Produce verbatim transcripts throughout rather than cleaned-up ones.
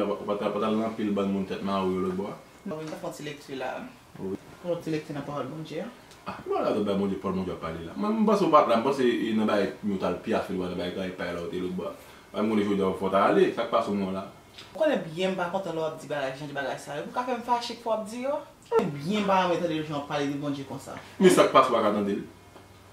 Ou pa t al nan pil bann moun tèt mare yo lòtbò a? Mwen ta fè yon ti lekti la. Yon ti lekti nan pawòl Bondye a. Ah, ki bagay la bay Bondye, pawòl Bondye ap pale la? Mwen, m panse ou pa t la, m panse e nan bagay yo t al pyafe l, ou pa nan bagay travay pa la ou te lòtbò a. Bay m konnen jodi a fò w ta ale, sa k pase w menm la? Ou konnen byen m pa kontan lè w ap di bagay, jan de bagay sa yo. Pou ka fè m fache k fè w ap di yo. Ou konnen byen m pa renmen tande l jan w ap pale de Bondye konsa. Men sa k pase w pa ka tande l?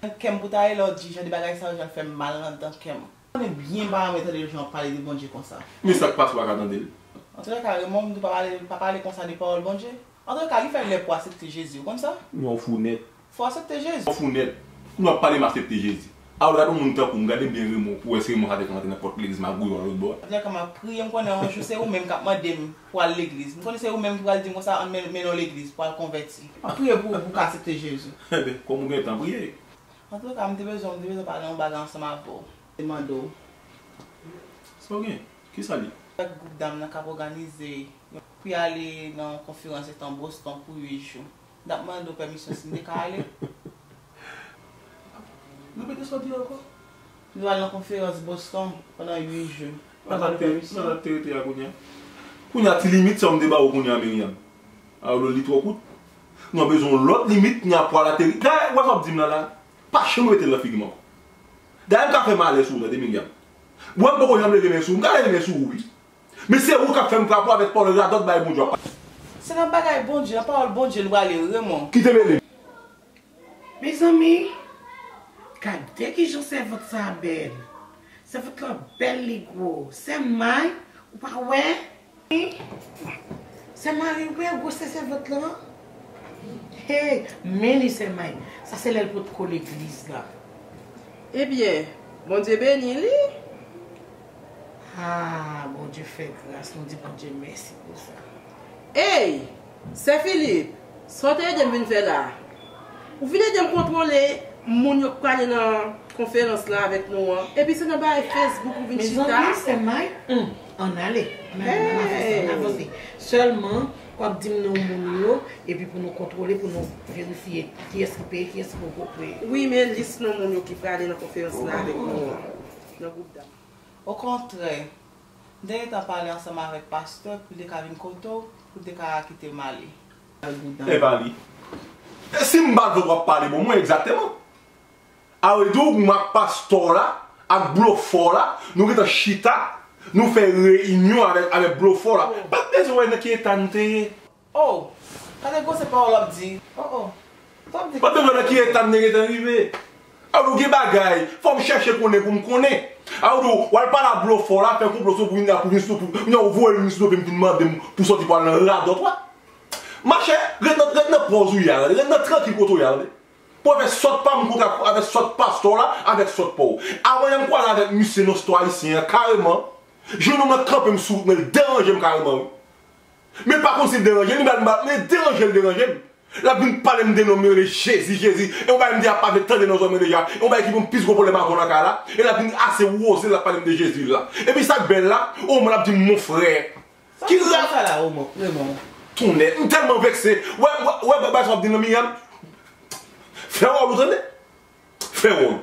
Nan kè m pou ta ale lè w di jan de bagay sa yo, jan l fè m mal anndan kè m. Konnen byen m pa renmen tande l jan w ap pale de Bondye konsa. Men sa k pase w pa ka tande l? Antouka, Raymond, m di w pa pale, pa pale konsa de pawòl Bondye. Antouka, li fè lè pou w aksepte Jezi, ou konn sa? Yon fou nèt. Fò w aksepte Jezi. Yon fou nèt. Kounye a w ap pale m aksepte Jezi. A w gade yon moun tankou m, gade m byen Raymond, ou wè se Raymond sa te fè antre nan pòt legliz magouyon an lòtbò a? Antouka, m ap priye, m konnen yon jou se ou menm k ap mande m pou al legliz. M konnen se ou menm ki pral di m konsa, ann men, mennen w legliz pou al konvèti. M ap priye pou ou, pou w ka aksepte Jezi. Enben, kòm ou gentan priye. Antouka, m te bezwen, m te bezwen pale yon bagay ansanm avè w. Te mande w. Sa w gen? Kisa li? Avèk gwoup dam nan k ap òganize yon, pou y ale nan yon konferans etan Boston pou uit jou. M t ap mande w pèmisyon si m te ka ale. Repete sa w di a ankò. M dwe al nan konferans Boston pandan uit jou. M ap mande w pèmisyon. Sa w te rete a kounye a? Kounye a, ti limit sa m te ba w kounye a, Myriam. Alò, li twò kout. Nou bezwen yon lòt limit, kounye a pou al ateri. Gade, w wè sa w ap di m la la? Pa janm repete l nan figi m ankò. Dayè, m ka fè malè sou ou, tande, Myriam. W wè m poko janm leve men sou ou, m ka leve men sou ou, wi. Men se ou k ap fè m frape w avèk pawòl radòt bay Bondye w ap pale. Se nan bagay Bondye, nan pawòl Bondye nou prale, Raymond. Kite mele m. Mezanmi, gade kijan sèvant sa bèl. Sèvant lan bèl, li gwo. Sè May, ou pa wè? Sè Mari, ou wè gwosè sèvant lan? Hey, men li sè May. Sa se lè l potko legliz la. Ebyen, Bondye beni li. Ah, Bondye fè gras, nou di Bondye mèsi pou sa. Ey, sè Filip, sa w te ede m vin fè la a? Ou vin ede m kontwole moun yo k prale nan konferans lan avèk nou an. Epi se nan bagay Facebook ou vin chita. Mezanmi, sè May, hmm, ann ale. Ann ale, ann avanse, ann avanse. Sèlman, w ap di m non moun yo, epi pou nou kontwole, pou nou verifye kiyès ki peye, kiyès ki poko peye. Wi, men lis non moun yo ki prale nan konferans lan avèk nou an, nan gwoup dam. Okontrè, m te gentan pale ansanm avèk pastè pou l te ka vin kote w, pou l te ka kite m ale. Epa li. E si m pa t vle w ap pale bò mwen egzakteman? A vle di w m ak pastè w la, ak blofè w la, nou gentan chita, nou fè reyinyon avèk, avèk blofè w la. Pa t bezwen wè nan ki eta n te ye. Oh! Gade gwosè pawòl w ap di. Oh, oh. Sa w ap di konsa? Pa t bezwen wè nan ki eta n te gentan rive. A w gen bagay, fò m chèche konnen pou m konnen. A w al pale a blofè w la, fè konplo sou pou vin la, pou vin sou, pou, kounye a w voye l vin sou, vin mande m pou sòti pou al nan radòt w la. Machè, ret nan, ret nan pòz ou ye a, ret nan trankil kote w ye a, tande. Pou avèk sòt pa m kontre avèk sòt pastè w la, avèk sòt pa w. Avan yè m kwale avèk misye nan sitwa ayisyen an kareman. Jwenn yon nèg kanpe m sou wout mwen, l deranje m kareman wi. Men pa konn si l deranje m, li ba m, men deranje l deranje m. L ap vin pale m de non m rele Jezi, Jezi. E yon bagay m deja pa vle tande nan zòrèy mwen deja. E yon bagay ki ban m plis gwo pwoblèm ankò nan kay la. E l ap vin ase woze, l ap pale m de Jezi la. Epi sa k bèl la, o mwen l ap di m mon frè. Ki rad sa la, o mwen, Raymond. Tonnè, m tèlman vekse. Wè, wè, wè, bagay sa w ap di nan Myriam. Fè wòl ou tande. Fè wòl ou.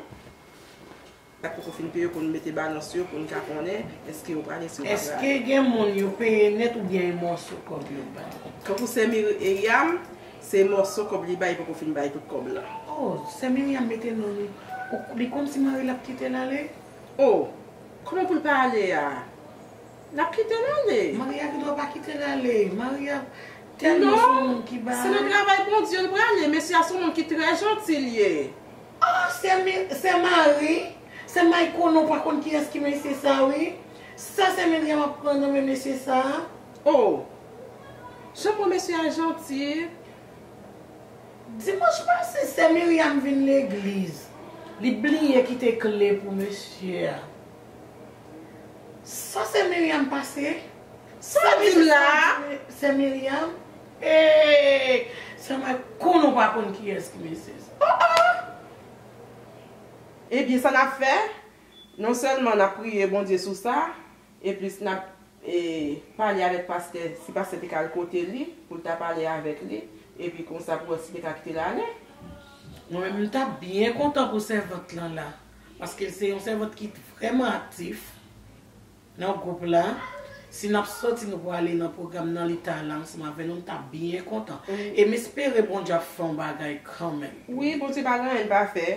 Ak poko fin peye pou n mete balans yo pou n ka konnen èske yo prale, èske yo pa prale. Èske gen moun yo peye nèt oubyen e mòso kòb yo bay? Kankou sè Myriam, se mòso kòb li bay, poko fin bay tout kòb la. Oh, sè Myriam mete non li. Ou, li kòmsi Mari l ap kite l ale? Oh, kòman pou l pa ale a? N ap kite l ale. Maria gendwa pa kite l ale. Maria tèlman se yon moun ki bay. Non, se nan travay Bondye l prale. Mesye a se yon moun ki trè janti l ye. Ah, sè Mi-, sè Mari, sè May konnen w pa konn kiyès ki mesye sa wi. Sa sè Myriam ap pran nan men mesye sa. Oh, jan pou mesye a janti. Dimanch pase, sè Myriam vin legliz. Li bliye kite kle pou mesye a. Sa sè Myriam pase? Sa di m la? Sè Myriam? Eey! Sè May konnen w pa konn kiyès ki mesye sa. Oh, oh! Ebyen, sa n ap fè, non sèlman n ap priye Bondye sou sa, eplis n ap e, pale avèk pastè, si pastè te ka al kote li, pou l ta pale avèk li, epi konsa pou wè si li te ka kite l ale. Mwen menm, m t ap byen kontan pou sèvant lan la, paske l se yon sèvant ki vrèman aktif nan gwoup la, Si n ap sòti, nou prale nan pwogram nan, li ta la ansanm avè nou, n t ap byen kontan. E m espere Bondye ap fè yon bagay kanmenm. Wi, Bondye pa gen anyen l pa fè.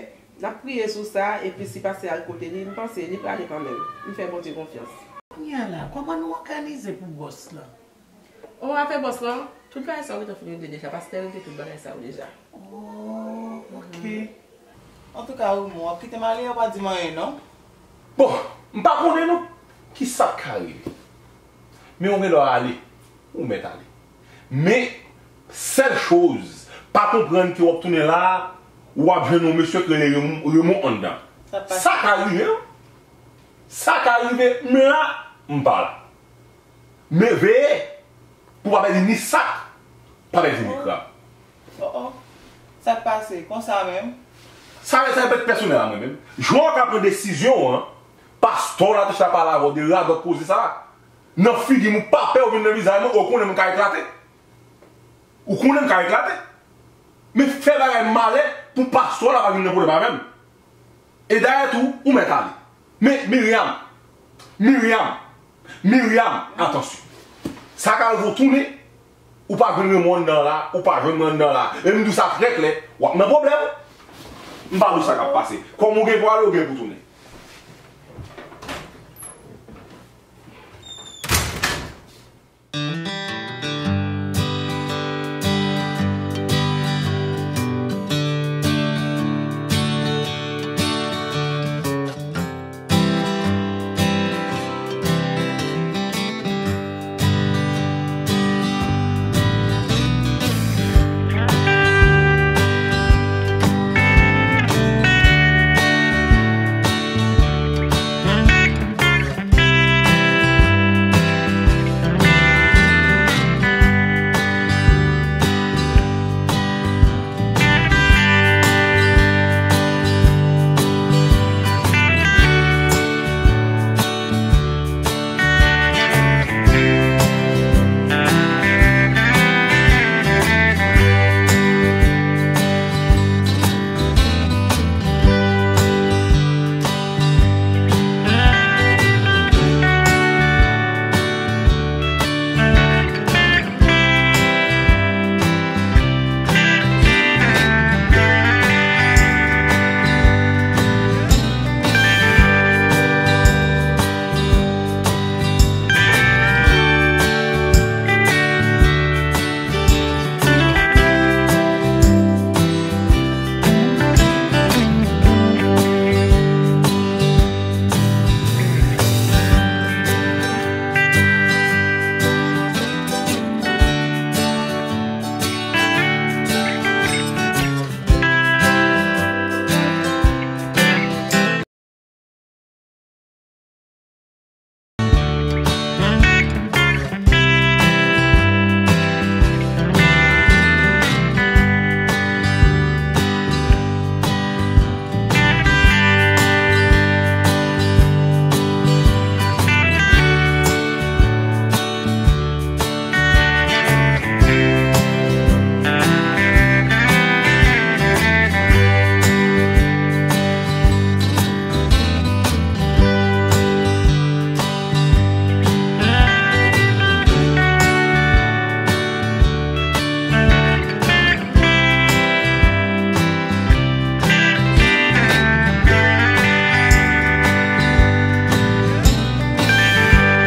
N ap priye sou sa, epi si pastè al kote li, m panse li prale kanmenm. M fè Bondye konfyans. Kounye a la, kòman nou òganize pou bòs lan? O, afè bòs lan, tout bagay sa yo gentan fin regle deja. Pastè regle tout bagay sa yo deja. Oh, ok. Antouka, Raymond, w ap kite m ale, w pa di m anyen, non? Bon, m pa konnen non. Ki sa k ka rive? Men ou gen dwa ale. Ou mèt ale. Men, sèl choz, pa konprann ke w ap tounen la, w ap jwenn yon mesye k rele Raymond, Raymond anndan. Sa ka rive, wi. Sa ka rive, m la, m pa la. Men veye pou pa pèdi ni sak, pa pèdi ni krab. Oh, oh. Sa k pase? Konsa menm? Sa, sa pa pèsonèl a mwen menm. Jan w ka pran desizyon an, pastè w la te chita pale avè w de radòt koze sa. Nan figi m, ou pa pè w vin nan vizaj mwen, ou konnen m ka eklate. Ou konnen m ka eklate. Men fè bagay malè pou pastè w la pa vin nan pwoblèm avè m. E dayè tou, ou mèt ale. Men, Miriam, Miriam, Miriam, atansyon. Sa ka rive w tounen, ou pa jwenn Raymond anndan la, ou pa jwenn mwen anndan la. E m di w sa trè klè, w ap nan pwoblèm. M pa di w sa k ap pase. Kòm ou gen pou ale, ou gen pou tounen.